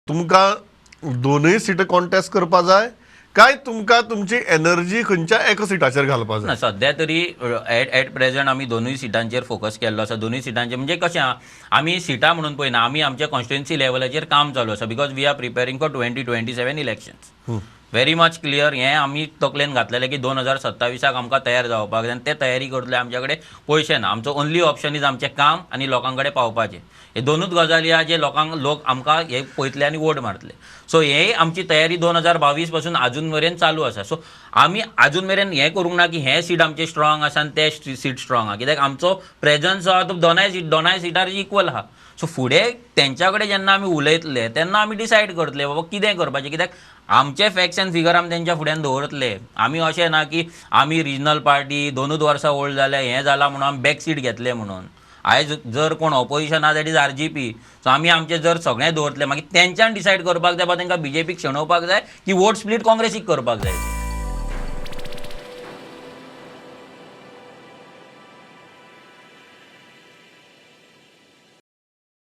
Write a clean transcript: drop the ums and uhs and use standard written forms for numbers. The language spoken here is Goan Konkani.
तुमकां दोनूय सीट कॉन्टेस्ट करपा जाय काय तुमकां तुमची एनर्जी खंयच्या एका सिटाचेर घालपा जाय? ना, सध्या तरी एट प्रेझेंट आमी दोनूय सिटांचेर फोकस केल्लो आसा. दोनूय सिटांचेर म्हणजे कशें आहा, आमी सिटां म्हणून पळयना, आमी आमच्या कॉन्स्टिट्युएन्सी लेवलाचेर काम चालू आसा, because we are preparing for 2027 elections. Very much clear, हें आमी तकलेन घातलेलें की 2027 आमकां तयार जावपाक जाय आनी ते तयारी करतले. आमच्या कडेन पयशे ना, आमचो ओनली ऑप्शन is आमचें काम आनी लोकां कडेन पावपाचें. हे दोनूच गजाली आहा जे लोकांक, लोक आमकां हे पळयतले आनी वोट मारतले. सो हे आमची तयारी 2022 पासून आजून मेरेन चालू आसा. सो आमी आजून मेरेन हें करूंक ना की हें सीट आमचें स्ट्रॉंग आसा आनी तें सीट स्ट्रॉंग आहा, कित्याक आमचो प्रेजन्स जो आहा तो दोनाय सिटार इक्वल आहा. सो फुडें तेंच्या कडेन जेन्ना आमी उलयतले तेन्ना आमी डिसायड करतले बाबा कितें करपाचें, कित्याक आमचे फॅक्ट्स एंड फिगर आमी तेंच्या फुड्यान दवरतले. आमी अशें ना की आमी रिजनल पार्टी दोनूच वर्सां ओल्ड जाल्या, हें जालां म्हणून आमी बॅक सीट घेतले म्हणून. आयज जर कोण ऑपोजिशन आहा, that is RGP. सो आमी आमचें जर सगळें दवरतले, मागीर तेंच्यान डिसायड करपाक जाय बाबा तेंकां बीजेपीक शेणोवपाक जाय की वोट स्प्लीट काँग्रेसीक करपाक जाय.